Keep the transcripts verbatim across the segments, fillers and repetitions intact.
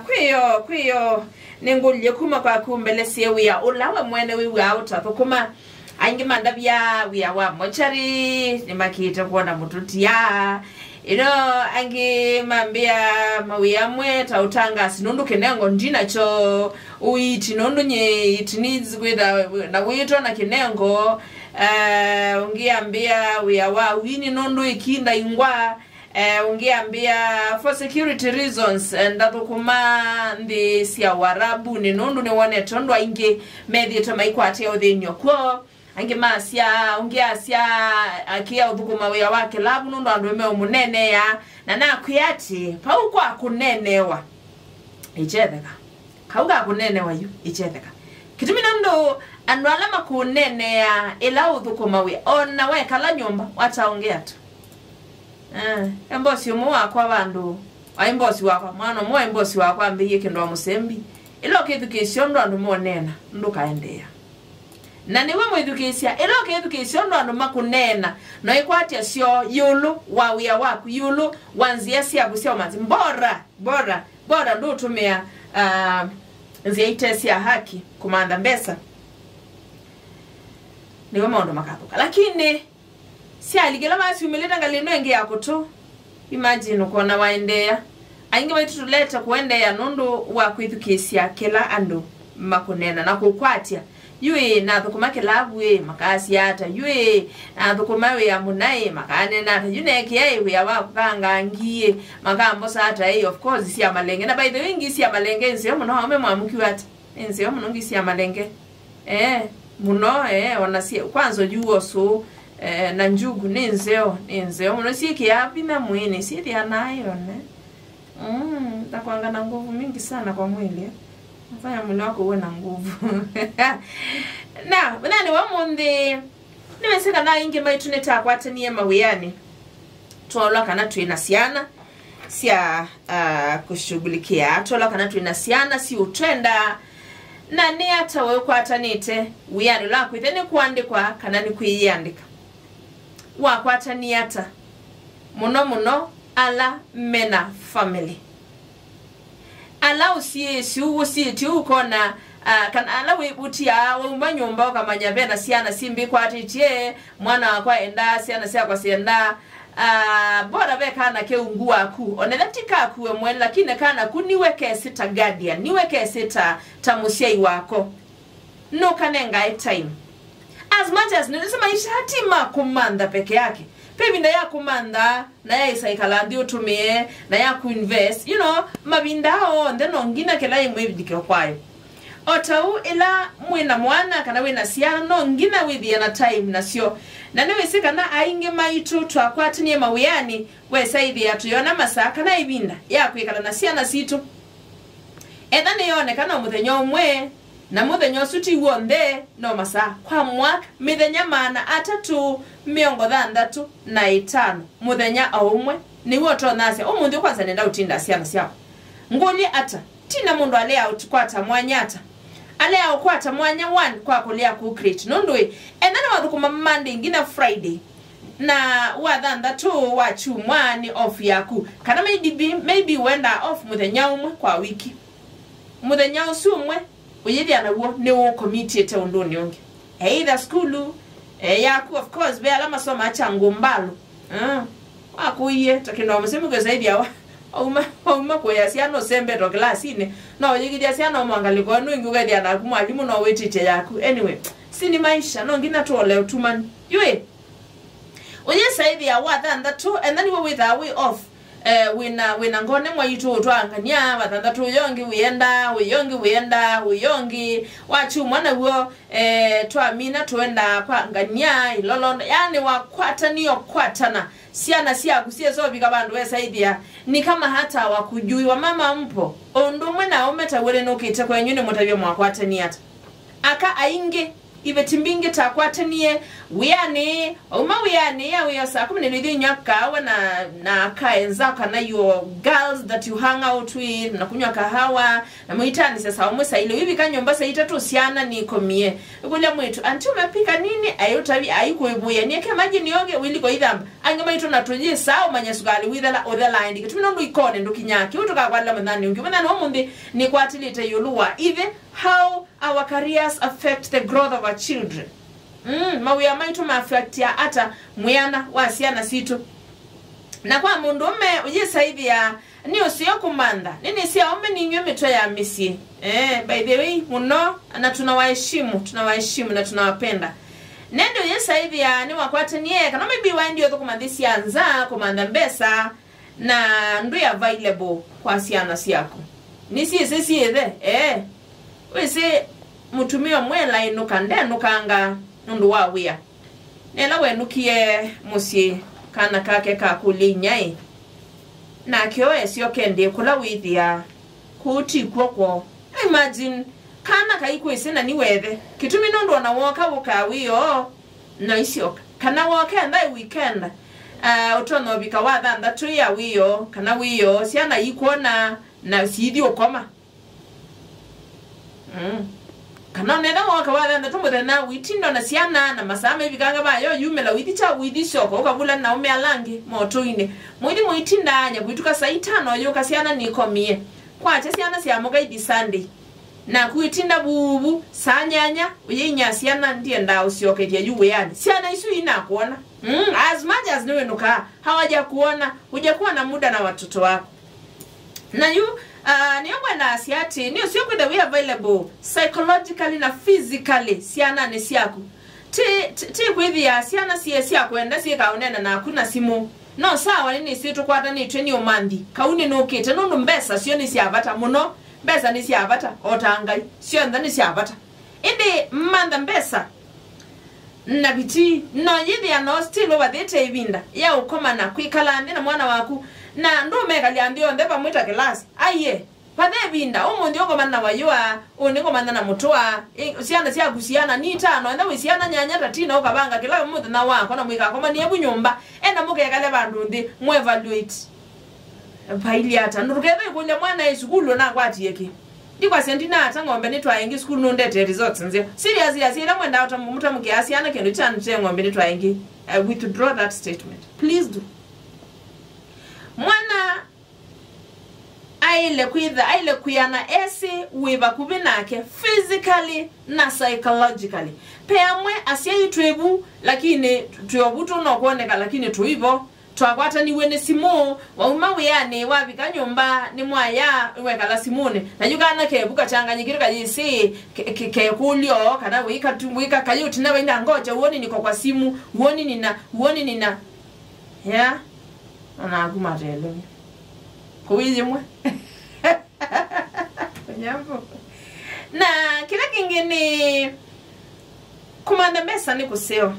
Kwĩyo, kwĩyo, nĩngũlilye kuma kwaku mbelesye wĩa ũla we mwene wĩw'aa ũtathũkũma. Aingĩ mandavya wĩa wa mochari, nĩmakĩĩte kwona mũtũtia. Ĩno angĩ mambĩa mawĩa amwe ta ũtangasi nũndũ kĩnengo ndinakyo, ũiiti nũndũ nyie it needs kwĩtha na wĩtwa na kĩnengo. Eh, ũngĩ ambĩa wĩa wa wini nũndũ ĩkinda ingwa. Eh, ũngĩ ambĩa, for security reasons, eh, ndathũkũma nthĩ sya Ũarabuni nũndũ nĩwonete ũndũ aingĩ methiĩtwe maikwatĩa ũthĩny'o kw'o. Angĩ masya, ũngĩ asya, akĩa ũthũkũma wĩa wa kĩlavu nũndũ andũ meũmũneenea. Na nakwĩa atĩ, vau kwa kũneenewa, ĩkyetheka. Kau ka kũneenewa yu, ĩkyetheka. Kĩtumi nũndũ andũ ala makũneenea ĩla ũthũkũma wĩa, o na wekala nyũmba, wataũngĩa tu. Eh, e mbosi ũmwe wakwa vandũ, ai mbosi wakwa, mwana ũmwe ai mbosi wakwa ambĩie kĩndũ wa mũsembi. Ĩla ũkĩthukĩĩsya ũndũ andũ moneena, ndũkaendeea. Na nĩwe mwĩthukĩĩsya, ĩla ũkĩthukĩĩsya ũndũ andũ makũneena, na ĩkwatya syoo ĩũlũ wa wĩa waku, ĩũlũ wa nzĩa syaku sya ũmanzi. Bora, bora, bora ndũtũmĩa, ah, nzĩa ite sya haki kũmantha mbesa. Nĩwe maũndũ makathũka. Lakini, Syali kĩla wasyumĩlĩte ngalĩ ĩno ĩngĩ ya kũtũ. Imagine ũkona waendeea. Aingĩ maitũ tũlete kũendeea nũndũ wa kwĩthukĩĩsya kĩla andũ makũneena na kũkwatya. Yu ĩ, nathũkũma kĩlavu ĩ, makasya ata? Yu ĩ, nathũkũma wĩa mũna ĩ, makaneena ata? Yu neekĩa ĩ, wĩa wa kũkanga ngi ĩ, makambosa ata ĩ? Of course, sya malenge. Na by the way, ngi sya malenge nzeo mũno, aume mwamũkiwa ata? Nĩ nzeo mũno ngi sya malenge. Eh, mũno, eh, ona sie, kwanza yu ũsũ, eh, na njugu nĩ nzeo, nĩ nzeo mũno. Syĩkĩaa vinya mwĩĩnĩ, syĩthĩaa naĩ one. Mm, takwanga na nguvu mingi sana kwa mwili. Nafanya mwili wako uwe na nguvu. Na, mũthenya wa ũmũnthĩ, nĩwĩsĩ kana aingĩ maitũ nĩtakwatanie mawĩanĩ. Twaũlwa kana twĩ na syana sya, ah, kũshughulikia. Twaũlwa kana twĩ na syana siũtwenda. Na nĩ ata we ũkwatanĩte wĩanĩ ũla wakwĩthĩa nĩ kũandĩkwa kana nĩ kwĩyĩandĩka? Wakwatanie ata? Mũno mũno ala me na family. Ala ũsiĩĩsye ũu, ũsiĩtye ũu ũkona, ah, kana ala wĩvũtĩaa wauma nyũmba ũkamanya ve na syana simbĩkwatĩtye, mwana wakwa endaa, syana syakwa syendaa. Ah, bora ve kana ke ungu waku, onetha ti kaku we mwene, lakini kana ku niwe kesĩ ta guardian, niwe kesĩ ta, ta mũsyai wako. Nũkanengae time. As much as nĩnĩsĩ maisha ti ma kũmantha peke yake. Pe ĩvinda ya kũmantha, na ya ĩsaĩkala nthĩ ũtũmĩe, na ya kũinvest, you know, mavinda onthe no nginya kĩla ĩmwe ĩvilike kwayo. O ta ũu, ĩla mwĩ na mwana kana wĩ na syana, no nginya wĩthĩe na time nasyo. Na nĩwĩsĩ kana aingĩ maitũ twakwatanie mawĩanĩ, wesa ĩthĩa tũyona masaa kana ĩvinda ya kwĩkala na syana sitũ. Etha nĩyoonekana o mũthenya ũmwe, na mũthenya ũsu ti w'onthe, no masaa. Kwa mwaka, mĩthenya maana atatũ mĩongo thanthatũ na ĩtano, mũthenya o ũmwe, nĩw'o ũtonya asya, "Ũmũnthĩ kwanza nenda ũtinda syana syakwa." Ngũlye ata? Tina mũndũ alea ũkwata mwanya ata? Alea ũkwata mwanya one kwa kũlea kũ create. Nũndũ ĩ, enda nĩwathũkũma Monday nginya Friday, na wa thanthatũ wa kyumwa nĩ off yaku. Kana maybe, maybe wenda off mũthenya ũmwe kwa wiki. Mũthenya ũsu ũmwe, ũyĩthĩa naw'o nĩũũkomitĩte ũndũnĩ ũngĩ. Either sukulu, eh, yaku, of course, ve ala masomaa kya ngũmbalũ. Ah, wakũie, ta kĩndũ mũsemi kwĩsa ĩthĩa wa, wauma, wauma kũya syana ũsembete o kĩlasinĩ, no ũyĩkĩthya syana ũmwangalĩko ĩno ĩngĩ ũkethĩa naku mwalimũ no wĩtĩtye yaku. Anyway, si ni maisha, no nginya tũole ũtumani. Yũĩ, ũyĩsa ĩthĩa wa thanthatũ, and then we wĩthaa wĩ off. Eh, wĩna, wĩna ngone mwaitũ ũtwangania, wa thanthatũ ũyongi wĩenda, ũyongi wĩenda, ũyongi, wa kyumwa naw'o, eh, twamina tũenda kwa ngania, ilolonda, yani wakwatania ũkwatana, syana syaku syesovika vandũ wesa ĩthĩa, ni kama hata wakujui wa mama mpo, o ũndũ ũmwe na ũme ta wĩrĩ nũkĩte kwenyu nĩ mũtavya mwakwatania ata. Aka aingĩ Iveti mbingĩ takwatanie wĩanĩ, wauma wĩanĩ ya wĩa saa kũmi na ilĩ ũthiĩ ũnywa kawa na, na aka enzako kana your girls that you hang out with, na kunywa kahawa, na mũitanĩsya saa ũmwe saa ilĩ, wĩvika nyũmba saa itatũ syana nikomie. Ĩkũlya mwĩĩtu, "Auntie, umepika nini?" Aiũtavya, aikwĩvũĩa, "Nieke maji nioge," wĩliko ithamba. Angĩ maitũ na tũyĩsaa ũmanya sukalĩ wĩthela ũthelaa ĩndĩ kĩtumi nũndũ ikone ndũkinyaa. Kĩu tũkakwatĩla mũthanĩ ũngĩ. Mũthenya wa ũmũnthĩ nĩkwatĩlĩte ĩũlũ wa ithe, how our careers affect the growth of our children. Mm, mawĩa maitũ ma affectia ata mwĩana wa syana sitũ? Na kwa mũndũũme ũyĩsaĩthĩa nĩ ũseo kũmantha, nĩnĩsĩ aũme nĩ inyw'ĩ mĩtwe ya mĩsyĩ. Eh, by the way, mũno, na tunawaheshimu, tunawaheshimu na tunawapenda. Nende ũyĩsaĩthĩa nĩwakwatanie, kana maybe waendie ũthũkũma nthĩ sya nza kũmantha mbesa, na ndwĩ available kwa syana syaku. Nĩsyĩsĩ syĩthe, eh. Wĩsĩ mũtumĩa ũmwe laĩnũka, ndenũkanga nũndũ wa wĩa. Nela wenũkie mũsyĩ, kana kake kakũlya inyaĩ, nake oesyoke ndĩ kũla wĩthĩa kũu ti kw'o kwoo. Imagine, kana kaikwĩsĩ na nĩ wethe. Kĩtumi nũndũ ona woka ũkaa wĩoo, na isyoka. Kana woka enda weekend, uh, ũtonya ũvika wa thanthatũ ya wĩoo, kana wĩoo, syana ikwona na siithi ũkoma. Mm. Kana onetha woka wa thanthatũ mũthenya, wĩtinda na syana, na masaa maivikanga vayo, yumĩla wĩthi kya, wĩthi syoka, ũkavula na aũme ala angĩ motũinĩ. Mũithi mũitinda anya kwĩtuka saa itano, yũka syana nikomie. Kwakya syana syamũka ithi Sunday. Naku wĩtinda vuvu, saa nyanya, ũyĩinya syana, ndiendaa ũsyokethya yu wĩanĩ. Syana isu inakwona. Mm, as much as nĩwĩnũkaa, hawaja kuona, huja kuwa na muda na watoto wako. Na yu, uh, nĩyo ngwenda asya atĩ, nĩ ũseo kwĩtha wĩ available psychologically na physically syananĩ syaku. Ti, ti, ti kwĩthĩa syana siĩ sya kwenda syĩkaũneena naku na simũ. No sawa, nĩnĩsĩ tũkwatanĩtw'e nĩ ũmanthi. Kau nĩnũkĩte, nũndũ mbesa syo nĩ sya vata mũno. Mbesa nĩ sya vata, o ta Ngai. Syonthe nĩ sya vata. Ĩndĩ mantha mbesa na vitii, no yĩthĩa no still ũvathĩte ĩvinda ya ũkoma na kwĩkala nthĩ na mwana waku, na ndũmekalya nthĩ onthe vamwe ta kĩlasi. Aiye, vathe ĩvinda, ũmũnthĩ ũkomana na vayũa, ũnĩ ngomana na mũtũa, ĩ, syana syaku syana nĩ itano, enda wĩ syana nyanya ta tina ũkavanga kĩla mũthenya wako na mwĩkakomanie vu nyũmba, enda mũkekale vandũ nthĩ, mũ evaluate. Vailye ata? Ndũkethwe ĩkũlya mwana e sukulu na akwatie kĩ. Ndikwasya ndinata ng'ombe nĩtwae ĩngĩ sukulu nũndetee results nzeo. Serious, serious, ĩla mwendaa ũtamũtamũkĩa syana kĩndũ kya nũte ng'ombe nĩtwae ĩngĩ. I withdraw that statement. Please do. Mwana aile kwĩtha, aile kwĩana esĩ wĩ vakuvĩ nake physically na psychologically. Pe amwe asyai twĩ vu, lakini twĩ ovu tũnokwoneka, lakini tũivo. Twakwataniw'e nĩ simũ, wauma wĩanĩ, wavika nyũmba, nĩ mwaya, wekala simũnĩ. Na yu kana kevu kachanganyikĩte kayĩsĩ, ke-, ke-, kekũlyo, kana wĩka tu, wĩka kayũtina vaina ngocha, uoni niko kwa simu, uoni nina, uoni nina. Ya, anaku matelũmya. Kũwĩ yĩmwe. Nyambo. Na kĩla kĩngĩ nĩ kũmantha mbesa nĩ kũseo.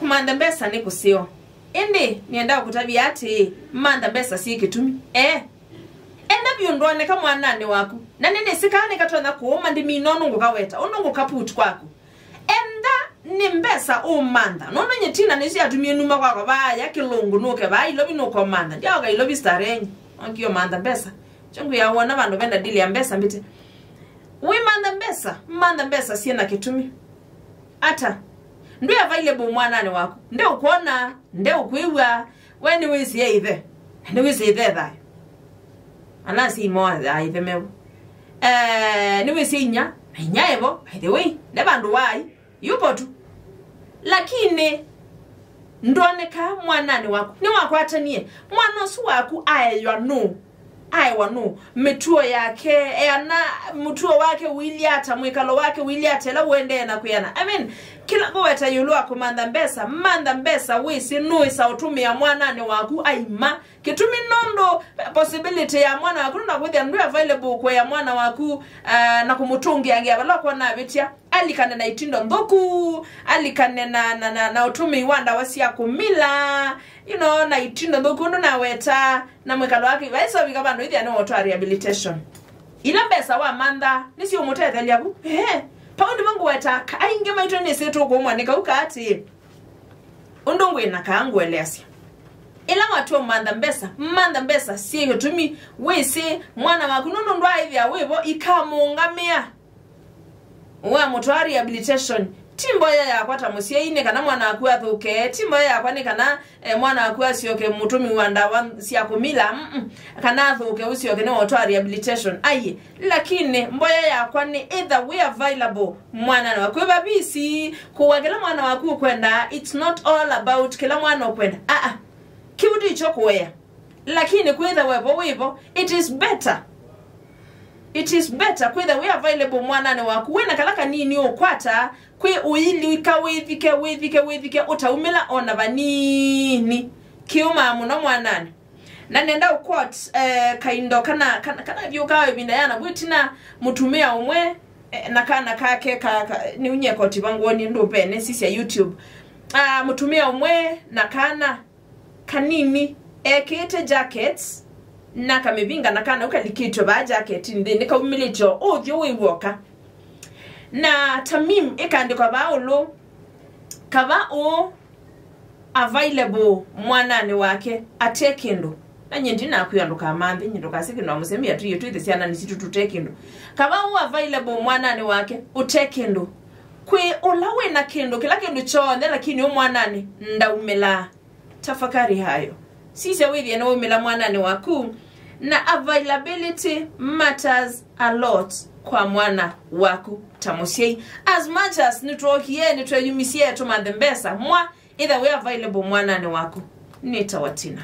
Kũmantha mbesa nĩ kũseo. Ĩndĩ nĩendaa kũtavya atĩĩ, mantha mbesa syĩ kĩtumi. Eh, enda vyũ ndwoneka mwananĩ waku. Na nĩnĩsĩ kana nĩkatonya kũũma ndĩmina ũndũ ngũkaweta, ũndũ ngũkaput kwaku. Enda nĩ mbesa ũmantha. Nũndũ nyie tina nĩsyo yatumie numa kwakwa vaaya kĩlũngũ nũke vaa ilovi nũkomantha. Ndyaoka ilovi starenyi. Okio mantha mbesa. Chungu ya wona vandũ venda deal ya mbesa mbĩte. Wĩmantha mbesa, mantha mbesa syĩ na kĩtumi. Ata? Ndwĩ available mwananĩ waku. Ndeũkwona, ndeũkwĩw'a, we nĩwĩsĩ e ithe. Na nĩwĩsĩ ithe e thayũ. Ala asyai moo a ithe mevo. Eh, nĩwĩsĩ inya, na inya evo, by the way, nde vandũ waai, yupo tu. Lakini ndoneka mwananĩ waku. Nĩwakwatanie. Mwana ũsu waku aeywa nũũ? Aewa nũũ? Mĩtuo yake, eana, mũtuo wake ũilye ata, mwĩkalo wake ũilye ata, ĩla ũendee na kwĩana. I mean, kĩla ngũweta ĩũlũ wa kũmantha mbesa, mantha mbesa wĩsĩ nũĩsa ũtũmĩa mwananĩ waku aima. Kĩtumi nũndũ possibility ya mwana waku nũna kwĩthĩa ndwĩ available kũea mwana waku, ah, na kũmũtũngĩangĩa vala ũkwona avĩtya. Alikane na itindo nthũku, alikane na, na, na, na ũtũmĩi wa ndawa sya kũmila, you know, na itindo nthũku ũndũ naweta, na mwĩkalo wake, vaisovika vandũ ithĩa nĩwotwa rehabilitation. Ila mbesa wamantha, nĩsiũmũtethelya vu. Ehe. Pau nĩvo ngũweta ka-, aingĩ maitũ nĩsĩ tũkũmwanĩka u ka atĩĩ, ũndũ ngwĩ na kaa ngũeleasya. Ĩla watua mantha mbesa, mantha mbesa syĩ kĩtumi wĩsĩ mwana waku nũndũ ndwaaĩthĩa wĩvo ikamũũngamĩa. Wamũtwaa rehabilitation. Ti mboya yakwa ta mũsyai nĩ kana mwana waku athũke, ti mboya yakwa nĩ kana eh, mwana waku asyoke mũtũmi wa ndawa sya kũmila, mm-mm, kana athũke ũsyoke nĩ watwaa rehabilitation. Aiĩ, lakini mboya yakwa nĩ either we available mwananĩ waku. Ĩva visi kũwa kĩla mwana waku ũkwenda, it's not all about kĩla mwana ũkwenda. Aa, kĩu ndikyo kũea. Lakini kwĩtha wevo wĩvo, it is better. It is better kwĩtha we available mwananĩ waku, wĩna kala kanini ũkwata, kwĩ ũilika wĩthike, wĩthike, wĩthike, ũtaumĩla ona vanini. Kĩũmaa mũno mwananĩ. Na nenda ũquote eh, kaindo kana, kana, kana vyũkaa ĩvinda yana vwĩtina mũtumĩa ũmwe eh, na kana kake ka, ka, nĩunyie koti vangũoni ndũpene sisya YouTube. Ah, mũtumĩa ũmwe na kana kanini ekĩĩte jackets na kamĩvinga na kana ũkalikĩtwe vaa jacket nthĩnĩ kaumĩlĩtyo ũthyũ wĩ w'oka. Na Tamim ĩkaandĩkwa vaa ũlũ, kava ũũ available mwananĩ wake ate kĩndũ. Na nyie ndinakwĩa ndũkamanthe, nyie ndũkasye kĩndũ wa mũsembi atũie twĩthe syananĩ sitũ tũte kĩndũ. Kava ũũ available mwananĩ wake ũte kĩndũ. Kwĩ ũla wĩna kĩndũ, kĩla kĩndũ kyonthe, lakini ũ mwananĩ ndaumĩlaa. Tafakari hayo. Sisya wĩthĩe nĩwaumĩla mwananĩ waku. Na availability matters a lot kwa mwana waku ta mũsyai. As much as nĩtwookie, nĩtweyumisye tũmanthe mbesa, mwa, ĩtha wĩ available mwananĩ waku. Nĩtawa Tina.